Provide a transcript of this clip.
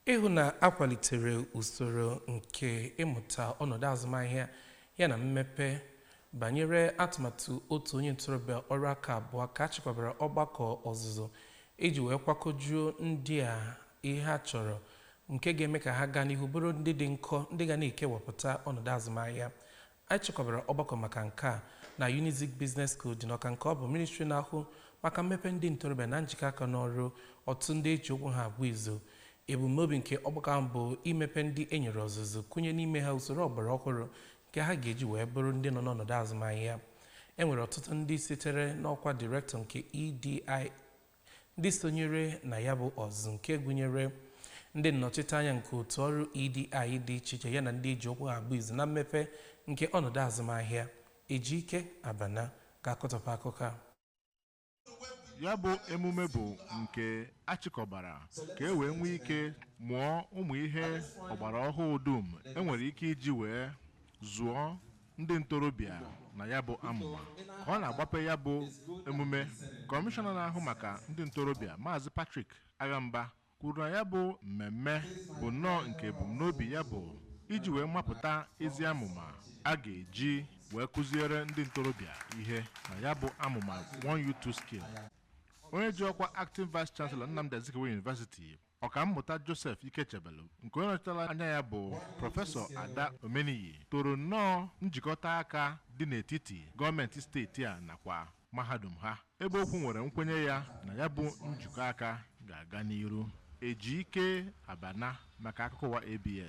Ịhụ na akwalitere usoro nke ịmụta ọnọdụ azụmahịa yana mmepe banyere atụmatụ otu onye ntorobịa ọrụ aka abụọ, ka a chịkọbara ọgbakọ ọzụzụ iji wee kwakojuo ndị a ihe ha chọrọ nke ga-eme ka ha gaa n'ihu bụrụ ndị dị nkọ, ndị ga na-ekewapụta ọnọdụ azụmahịa. Anyị chịkọbara ọgbakọ maka nke a na Unizik Business School dị n'Ọka, nke ọ bụ ministri na-ahụ maka mmepe ndị ntorobịa na njikọ aka n'ọrụ ọtụtụ ndị eji okwu ha abụ izu. Ebumnobi nke ọgbakọ ahụ bụ imepe ndị e nyere ọzụzụ, kụnye n'ime ha usoro ọgbara ọhụrụ nke ha ga-eji wee bụrụ ndị nọ n'ọnọdụ azụmahịa. E nwere ọtụtụ ndị sitere n'ọkwa direktọ nke EDI ndị sonyere na ya bụ ọzụzụ, nke gụnyere ndị nnọchiteanya nke otu ọrụ EDI dị iche iche yana ndị eji okwu ha abụ izu na mmepe nke ọnọdụ azụmahịa. Ejike Abana ga-akọtọpụ akụkọ a. Ya bụ emume bụ nke achịkọbara ka e wee nwee ike mụọ ụmụ ihe ọgbara ọhụụ dum enwere ike iji wee zụọ ndị ntorobịa na ya bụ amụma. Ka ọ na-agbape ya bụ emume, kọmishọna na-ahụ maka ndị ntorobịa, Maazị Patrick Aghamba, kwuru na ya bụ mmemme bụ nnọọ nke ebumnobi ya bụ iji wee mapụta ezi amụma a ga-eji wee kụziere ndị ntorobịa ihe na ya bụ amụma One Youth Two Skill. Onye ji ọkwa Acting Vice Chancellor Nnamdi Azikiwe University, Ọkammụta Joseph Ikechebelu, nke onye nọchitere anya ya bụ Prọfesọ Ada Omeniyi, toro nnọọ njikọta aka dị n'etiti gọọmenti steeti a nakwa mahadum ha, ebe okwu nwere nkwenye ya na ya bụ njikọ aka ga-aga n'iru. Ejike Abana maka akụkọ ụwa ABS.